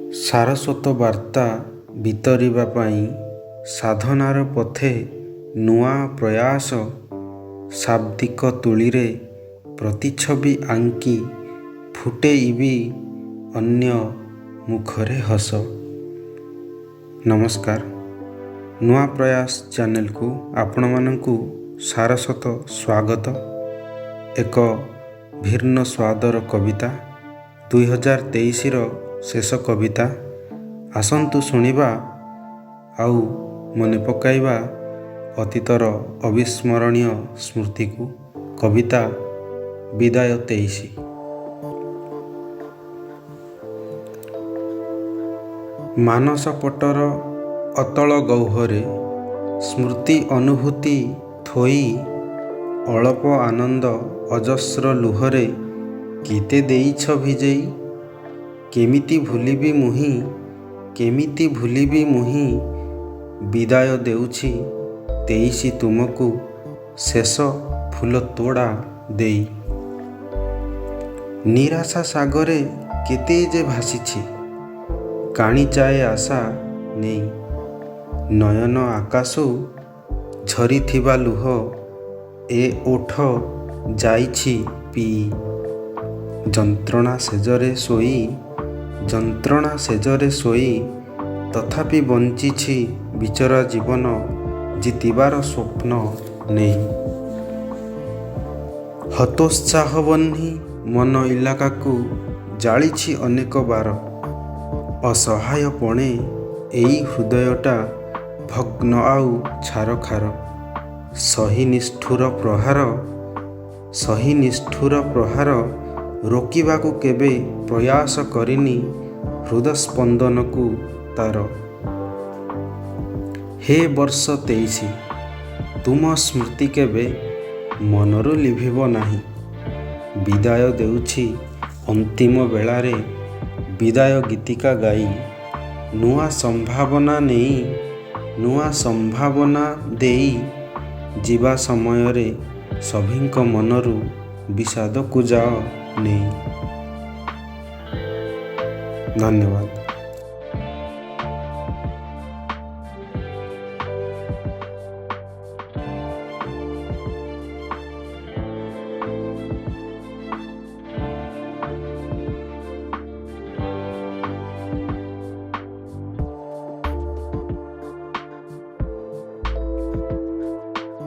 ସାରସ୍ୱତ ବାର୍ତ୍ତା ବିତରିବା ପାଇଁ ସାଧନାର ପଥେ ନୂଆ ପ୍ରୟାସ, ଶାବ୍ଦିକ ତୂଳୀରେ ପ୍ରତିଛବି ଆଙ୍କି ଫୁଟେଇବି ଅନ୍ୟ ମୁଖରେ ହସ। ନମସ୍କାର, ନୂଆ ପ୍ରୟାସ ଚ୍ୟାନେଲକୁ ଆପଣମାନଙ୍କୁ ସାରସ୍ୱତ ସ୍ୱାଗତ। ଏକ ଭିନ୍ନ ସ୍ୱାଦର କବିତା, 2023ର ଶେଷ କବିତା। ଆସନ୍ତୁ ଶୁଣିବା ଆଉ ମନେ ପକାଇବା ଅତୀତର ଅବିସ୍ମରଣୀୟ ସ୍ମୃତିକୁ। କବିତା ବିଦାୟ 23। ମାନସପଟର ଅତଳ ଗହ୍ୱରେ ସ୍ମୃତି ଅନୁଭୂତି ଥୋଇ, ଅଳପ ଆନନ୍ଦ ଅଜସ୍ର ଲୁହରେ କେତେ ଦେଇଛ ଭିଜେଇ। କେମିତି ଭୁଲିବି ମୁହିଁ, କେମିତି ଭୁଲିବି ମୁହିଁ? ବିଦାୟ ଦେଉଛି 23 ତୁମକୁ ଶେଷ ଫୁଲତୋଡ଼ା ଦେଇ। ନିରାଶା ସାଗରେ କେତେ ଯେ ଭାସିଛି କାଣିଚାଏ ଆଶା ନେଇ, ନୟନ ଆକାଶୁ ଝରିଥିବା ଲୁହ ଏ ଓଠ ଯାଇଛି ପିଇ। ଯନ୍ତ୍ରଣା ଶେଯରେ ଶୋଇ, ଯନ୍ତ୍ରଣା ଶେଯରେ ଶୋଇ, ତଥାପି ବଞ୍ଚିଛି ବିଚରା ଜୀବନ ଜିତିବାର ସ୍ୱପ୍ନ ନେଇ। ହତୋତ୍ସାହ ବହ୍ନି ମନ ଇଲାକାକୁ ଜାଳିଛି ଅନେକ ବାର, ଅସହାୟ ପଣେ ଏଇ ହୃଦୟଟା ଭଗ୍ନ ଆଉ ଛାରଖାର। ସହି ନିଷ୍ଠୁର ପ୍ରହାର, ସହି ନିଷ୍ଠୁର ପ୍ରହାର, ରୋକିବାକୁ କେବେ ପ୍ରୟାସ କରିନି ହୃଦସ୍ପନ୍ଦନକୁ ତାର। ହେ ବର୍ଷ 23, ତୁମ ସ୍ମୃତି କେବେ ମନରୁ ଲିଭିବ ନାହିଁ। ବିଦାୟ ଦେଉଛି ଅନ୍ତିମ ବେଳାରେ ବିଦାୟ ଗୀତିକା ଗାଇ, ନୂଆ ସମ୍ଭାବନା ନେଇ, ନୂଆ ସମ୍ଭାବନା ଦେଇ। ଯିବା ସମୟରେ ସଭିଙ୍କ ମନରୁ ବିଷାଦକୁ ଯାଅ ନେଇ। ଧନ୍ୟବାଦ।